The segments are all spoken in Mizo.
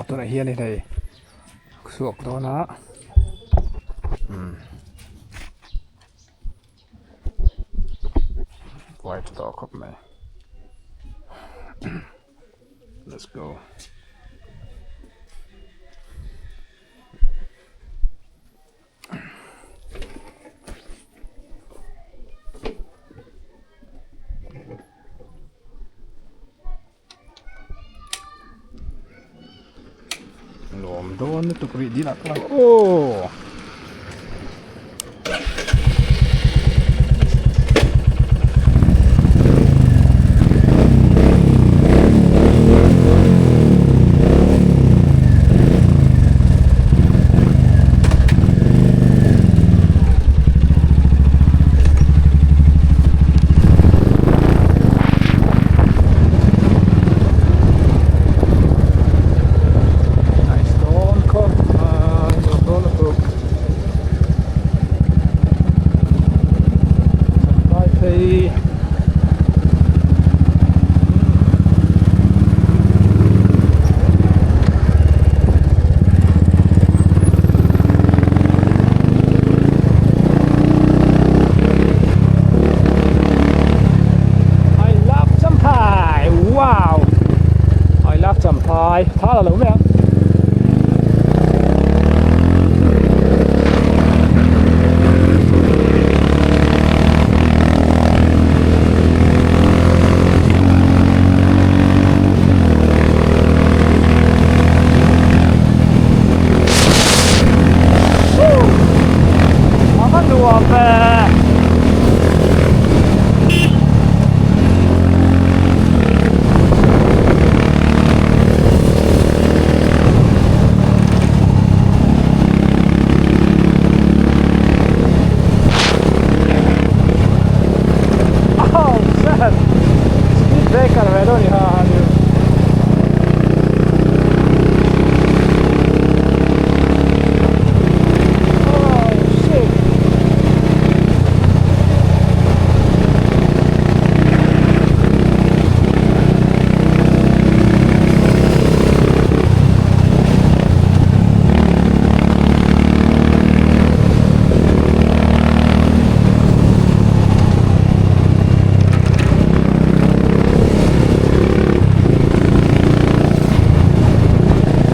tunah hianin hei chhuak dawn a umm buai tha tawh khawp mai let's go. Nuam dawn lutuk rih dil ah ka lang aw. Nice dawn khawp mai nuam dawn lutuk Champhai phei. I love Champhai wow I love Champhai tha la lo mai ang. A va nuam ve. Oh shit! Speed breaker ve dawn i ha ha ni. Oh shit!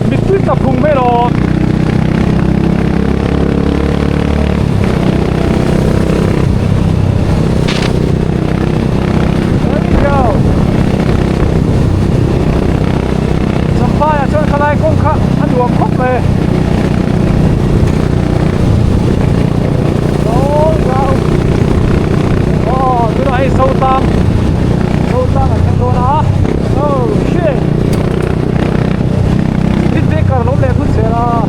Mittui tla phung mai rawh. There we go. Champhai ah chuan khalai kawng kha a nuam khawp mai. Aw tunah hei Sotang Sotang an thleng dawn a oh shit speed breaker lo leh thut zel a.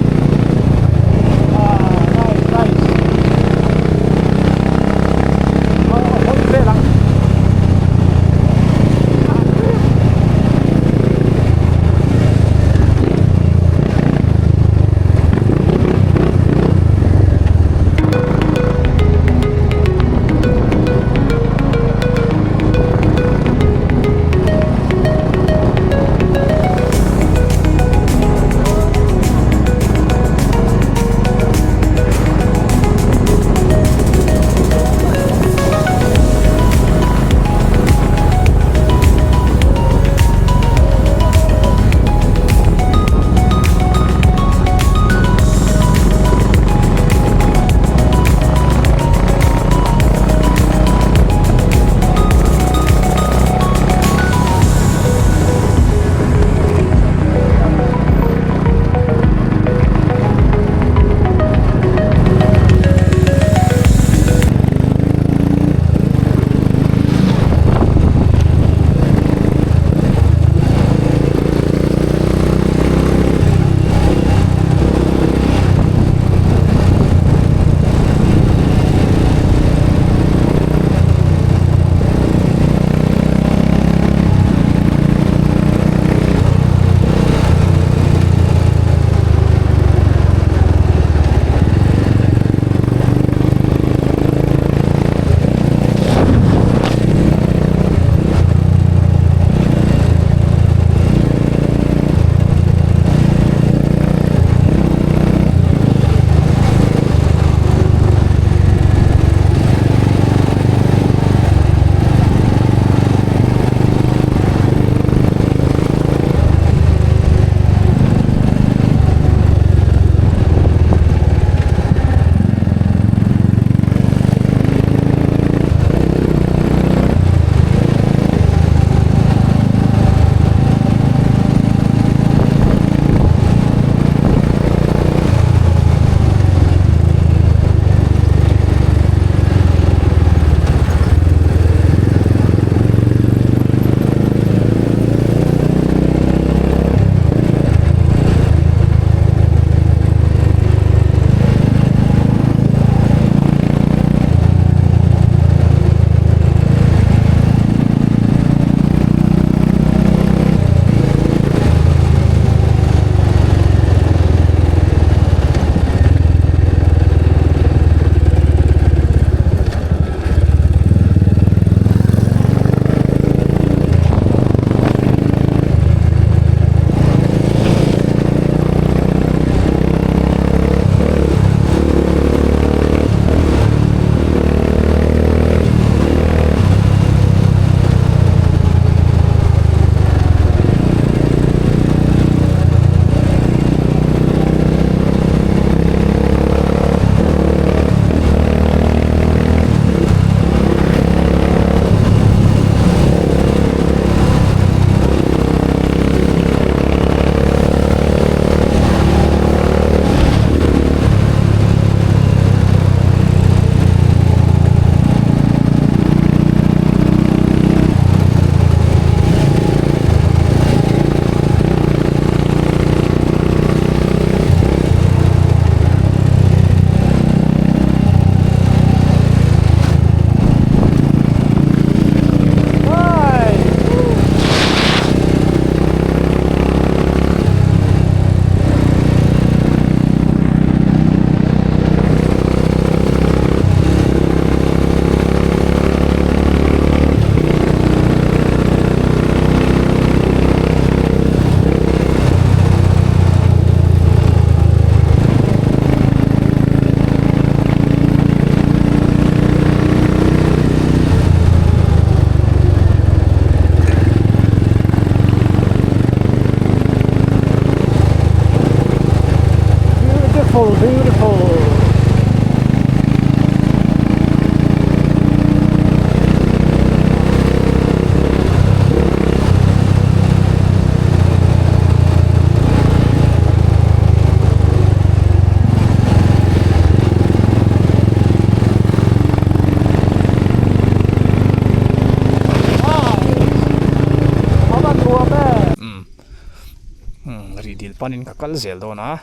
Rih dil panin ka kal zel dawn a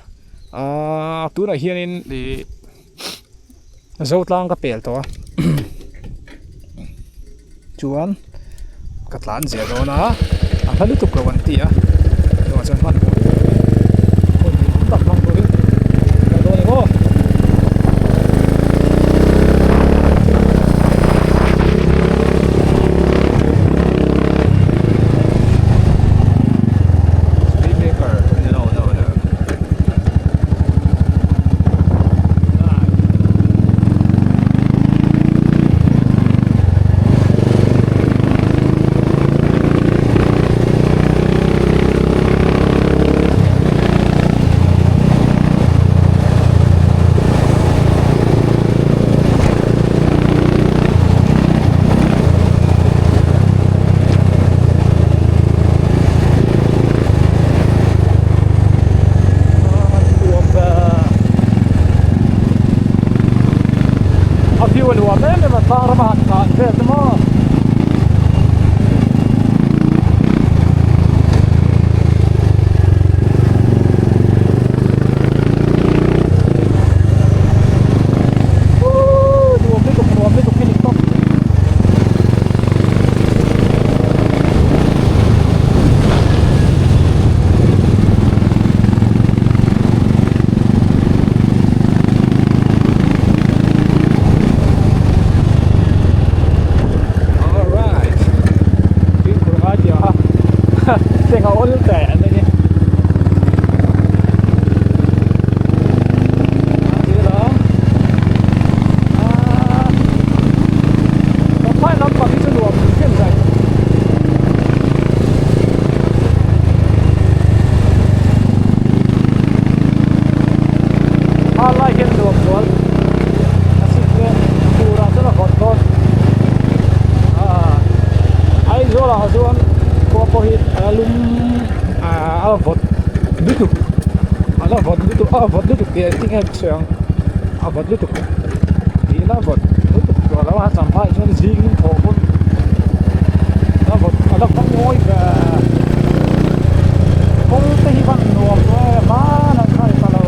ahh tunah hianin ih Zotlang ka pel tawh a chuan ka tlan zel dawn a a hla lutuk lo an ti a chuvang chuan hmanhmawh hun tam tak hmang turin kal dawn ang aw. A view a nuam em em a tlang rama han tlan vel te maw. Nuam lutuk nuam lutuk hi ni tawp. Alright. Fimkhur ngai tih a thleng a awl teh an ni. Phai lampang hi chu nuam hrim zai. A lai hian nuam zual a sik leh turah chuan a vawt dawn Aizawl ah chuan khua pawh hi a lum a vawt lutuk a la vawt lutuk a vawt lutuk tih engtin nge ka sawi ang a vawt lutuk tih ila vawt lutuk tawh lo a champhai chuan zing in thawh pawn a vawt a la vawt ngawi ve kawng te hi van nuam tawh e hmanah kha i ta lo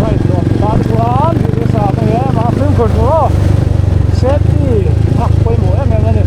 right nuam tan chuan duhthusam a ni em a fimkhur tur aw safety a pawimawh em em a ni.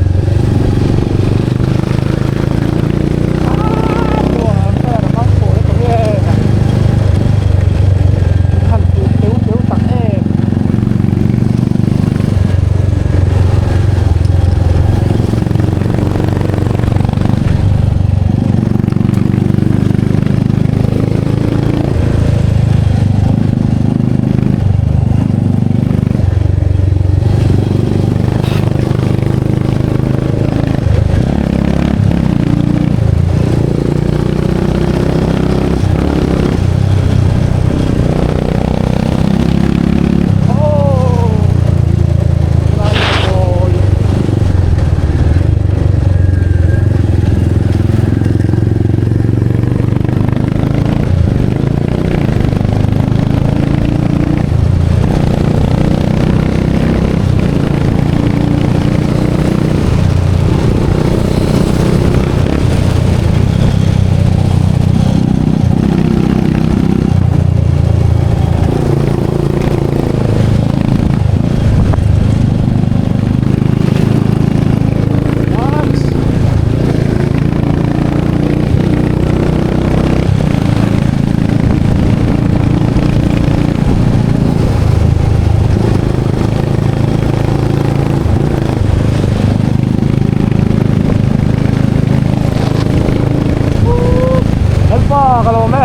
Lalpa ka lawm e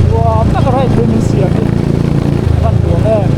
nuam tak a ride min siam hi a van nuam em.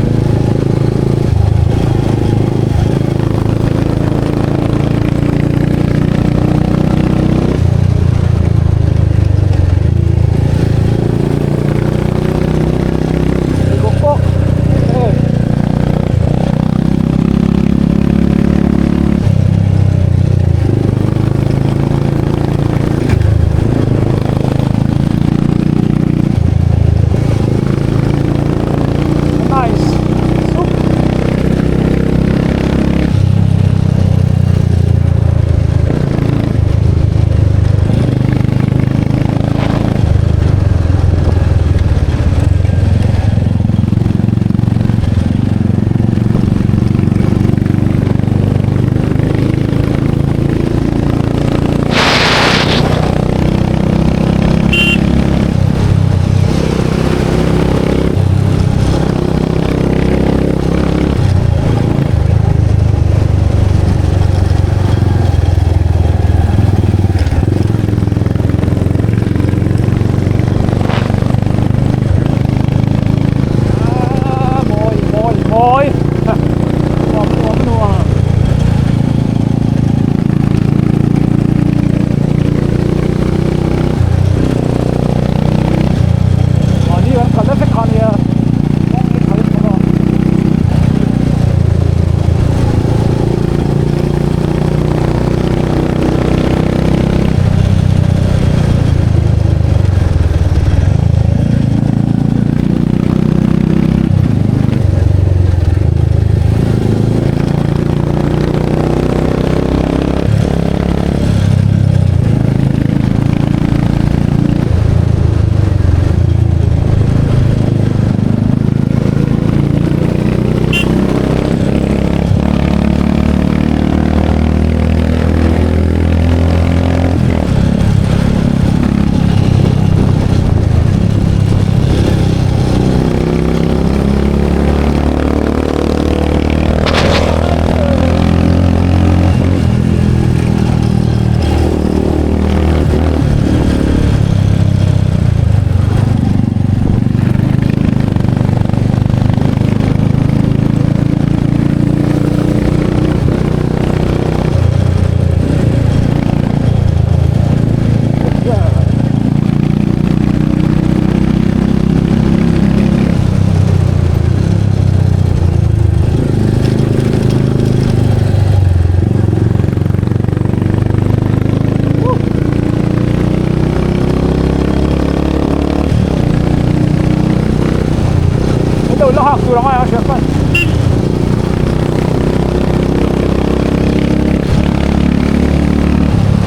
Nghak tur a ngai ang a hriat chuan.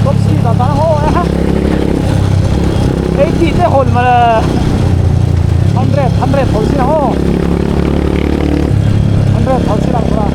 Top speed ah tan haw e ha. 80 te hawn mawle. 100 100 hawn sin ang aw. 100 hawn sin ang tura.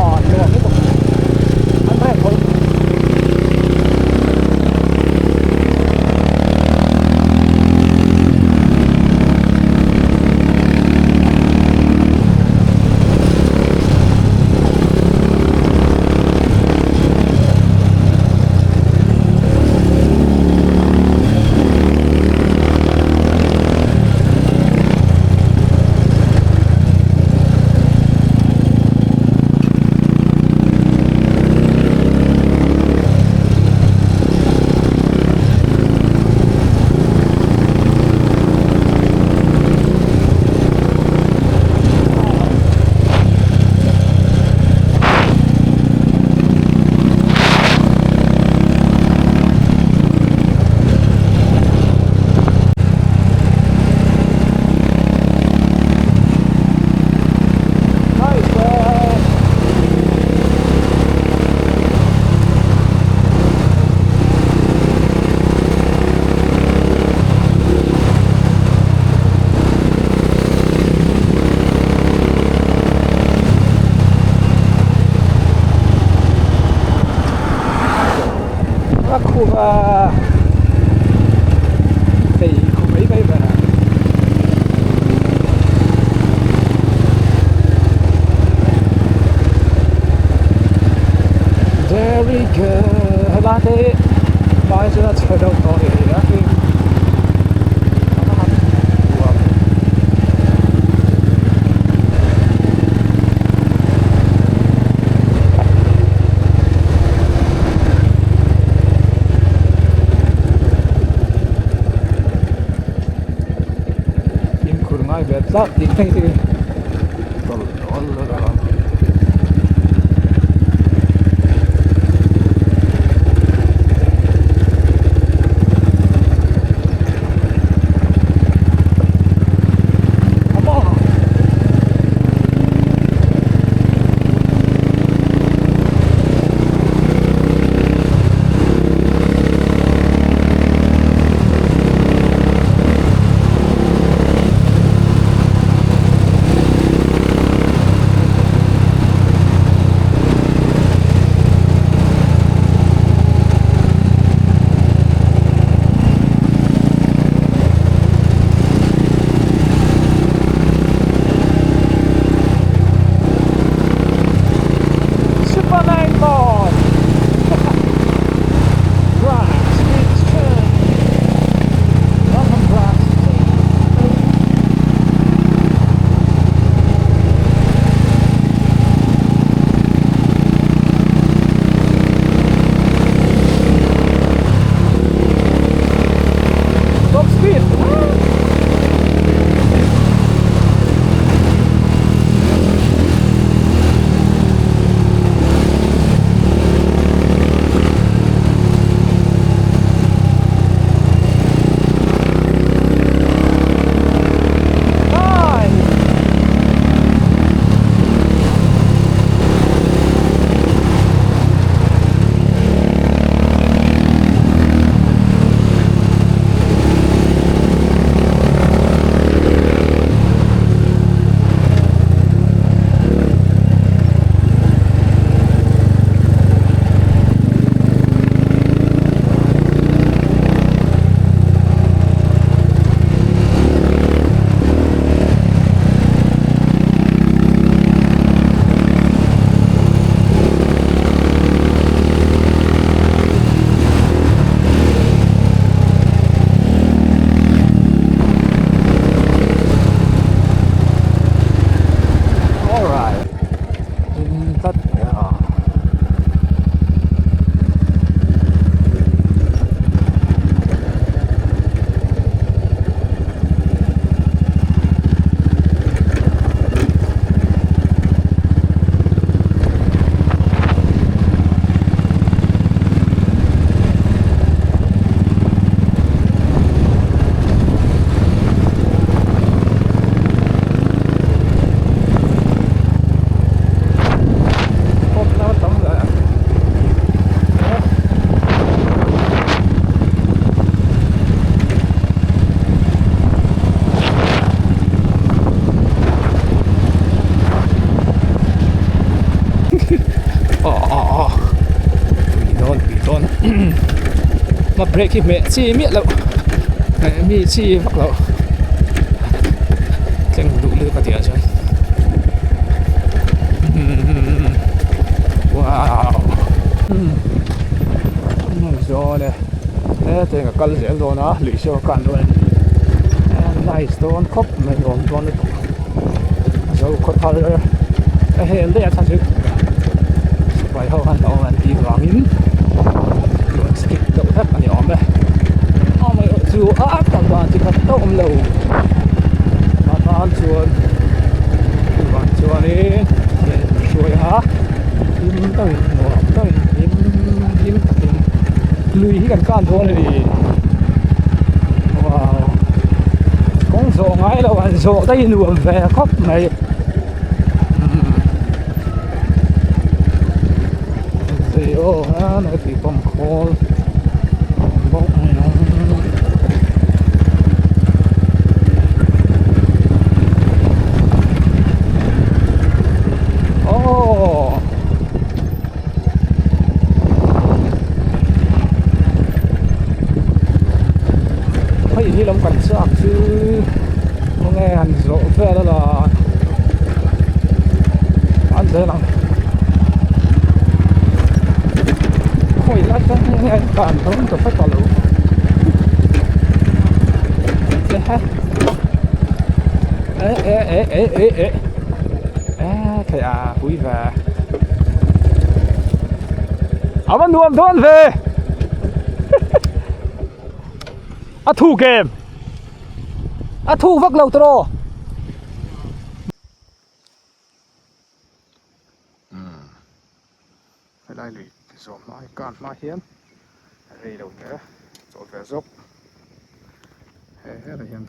Come on, nuam lutuk. An rek hawi. Nice eh. A khup a hei khup mai mai ber a. Very good helai te hmai chuan a chhe deuh tawh ni a hring Fimkhur ngai ve tlat tih phei chu Come on. Ma brake hi hmeh chi miah loh hmeh mi chi vak loh tleng duh lutuk a tih ah chuan wow zawn e hetiang ka kal zel dawn a lui saw ka kan dawn a ni nice dawn khawp mai nuam dawn lutuk zo khaw thar a hel daih a chhan chu sipai ho khan hlauhawm an tih vangin an stick deuh hlek a ni awm e amaherawh chu a tak dan chi khat tawh awm lo a tan chuan chuvang chuanin thian in hruai a hlim deuhin nuam deuhin hlim hlim takin lui hi kan kan dawn a ni wow kawng zawh ngai lo han zawh daih nuam ve khawp mai. Aw a nai tui pump khawl bawk a ni ang. Aw hei hi lam kan chak chu khawnge han zawh vel a la an zel ang khawi lai chuan hei nge an tlan dawn ta vek a lo eh eh eh eh eh eh eh thei a pui ve a va nuam dawn ve a thuk em a thuk vak lo tawh umm helai lui zawh hma hi kar hma hian rei lo te chawlh ve zawk he helai hian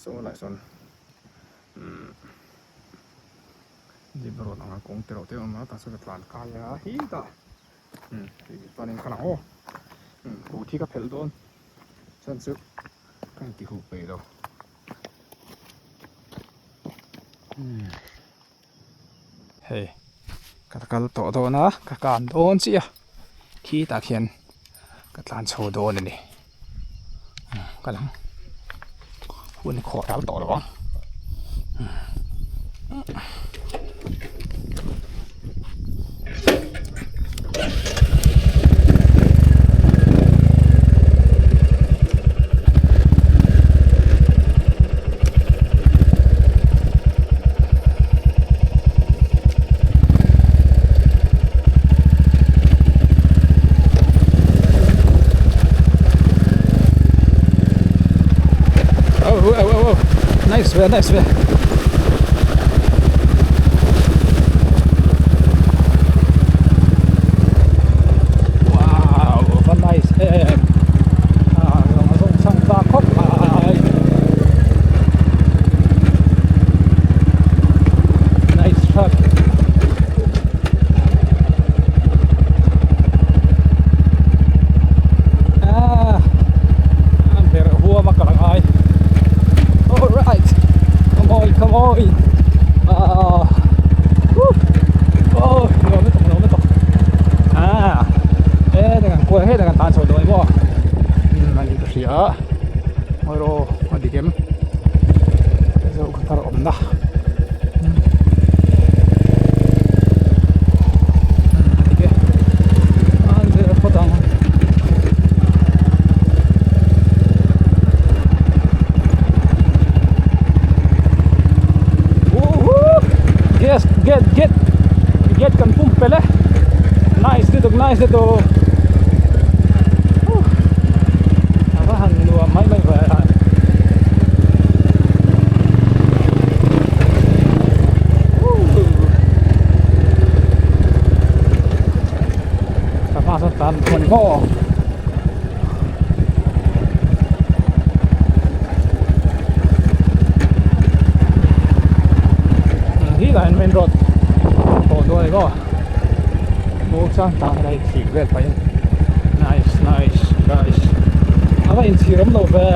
saw lai sawn umm zip rawt anga kawng te reuh te a awm a tah chuan ka tlan kai a hetah umm chuanin ka lang aw umm kut hi ka phelh dawn chuan chu ka inti huh peih lo. Hei ka kal tawh dawn a ka kan dawn chiah a khitah khian ka tlan chho dawn a ni ka lang hun khawh ral tawh lo ang. Oh, oh, oh, oh. Nice ve, nice ve. Wow, va nice em. Ah, zawng a zawng chang ta khawp mai. Nice shot. Ah, a ber huam a kal ngai. Alright, come on, come on. Ah, woo. Oh, nuam lutuk, nuam lutuk. Ah, e, dengan kual he dengan tan chho dawn maw. Ani ka hria a. Ngawi a dik em. Zo kha thar awmna. A dik e. A zel phawt ang. Woohoo! Yes, get, get, get kan pum pel e. Nice lutuk, nice lutuk. A va han nuam mai mai ve a. Ka hma sawn tan thawh ni maw. Hi lah hian main road tawh dawn a ni maw muangchang tah hian a inchhir vel pah in nice nice guys a va inchhir awm lo ve.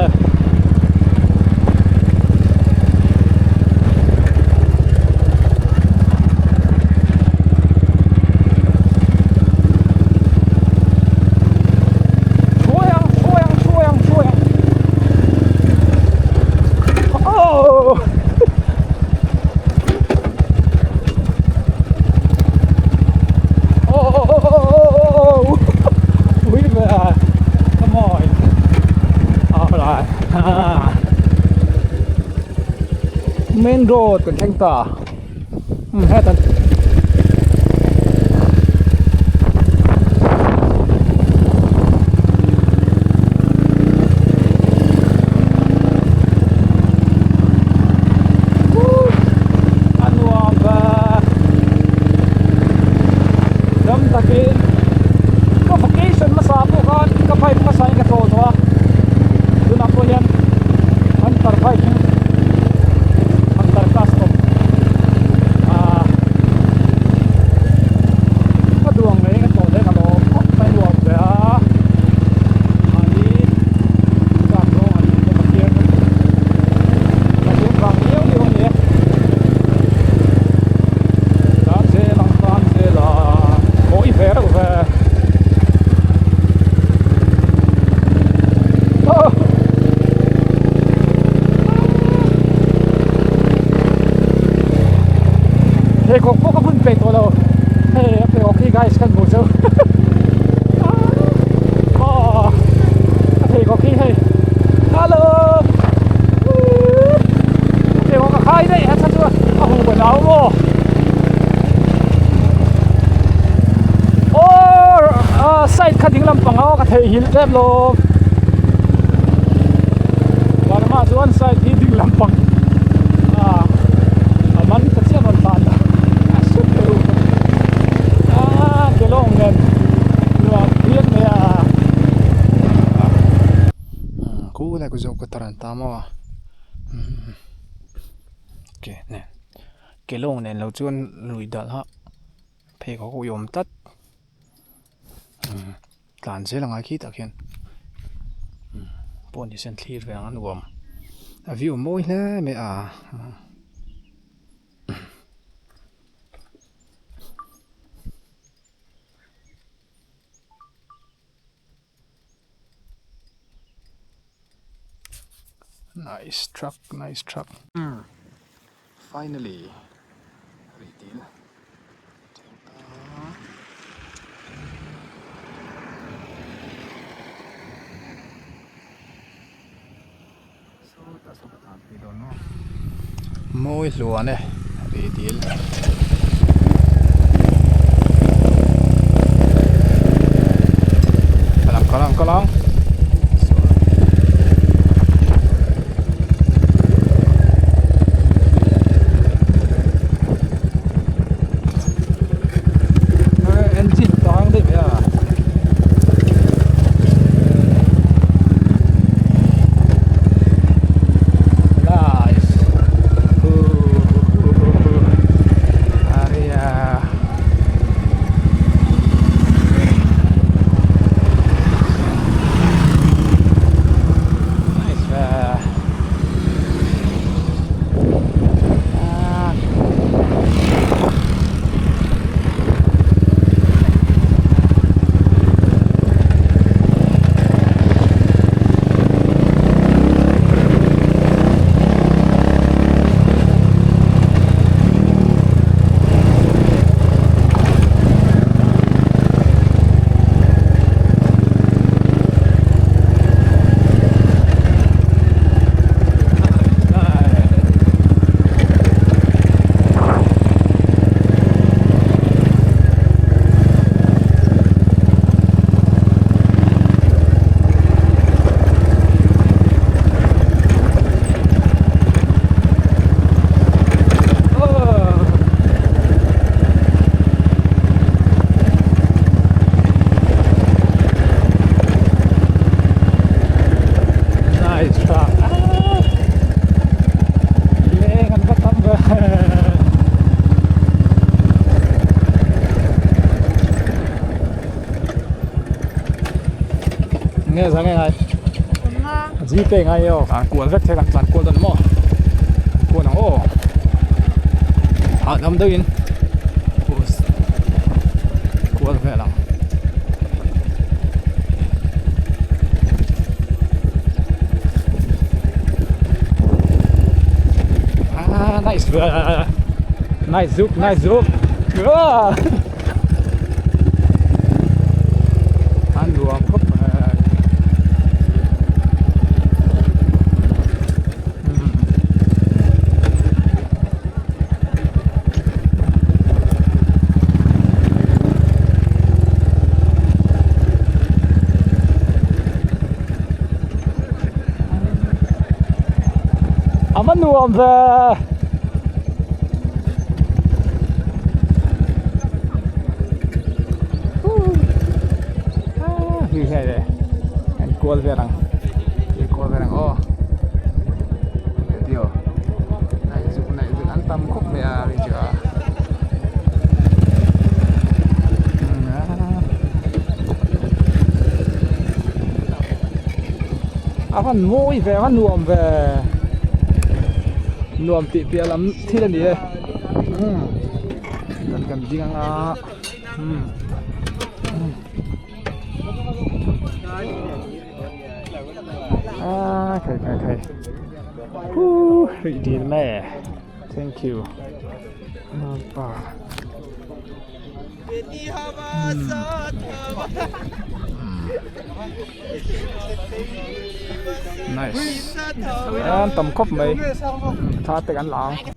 Main road kan thleng ta umm hetah a nuam ve dam takin ka vacation hmasa pawh khan ka bike hmasa in ka chawl tawh a tunah pawh hian hunter bike hi hunter custom ah ka duang mai ka chawl hle ka lawm khawp mai nuam ve a mahni chak zawng an ni bawk a thlir Pathian vang viau viau a ni e. Tan zel ang tan zel a haw i ve reuh ve. Oh! Pheikhawk pawh ka bun peih tawh lo. Hei a pheikhawk hi guys kan hmuh chu. Aw a pheikhawk hi hei. Hello! Pheikhawk a khai daih a chhan chu a huh ka hlau maw. Aw side kha ding lampang a ka theihnghilh tep lo. Burma chuan side hi ding lampang a man ta chiah rawn tlan a sup deuh a kelawng nen nuam phian mai a. Khu lai ku zawk ka tar an ta maw a ke nen kelawng nen lo chuan lui dalh a pheikhawk a uiawm tlat tlan zel a ngai khi tak hian pawh ni sen thlir ve ang a nuam a view a mawi hle mai a. Nice truck nice truck finally rih dil thleng ta sawtah sawn ka tlan phei dawn maw mawi hluan e rih dil. Kalang kalang kalang. Engine tang daih mai a. Nice. Area. Nice. Ah. Nice truck. Ah! Leng an va tam ve. Nge za nge ngai. Gpay ngai aw. Tlan kual vek thei kan tlan kual dawn maw. Kual ang aw. Hahdam deuhin kual vel ang. Ah, nice. Nice zook, nice zook. Ah. An luam khawp mai. A va nuam ve. Hei hei le kan kual vel ang kan kual vel ang aw tio nai zuk nai zuk an tam khawp mai a hei chu a a van mawi ve a va nuam ve nuam tih piah lam thil a ni e umm kan kan ding anga umm ah khai khai khai huu rih dil mai e thank you pa. Nice an tam khawp mai thla te kan la ang.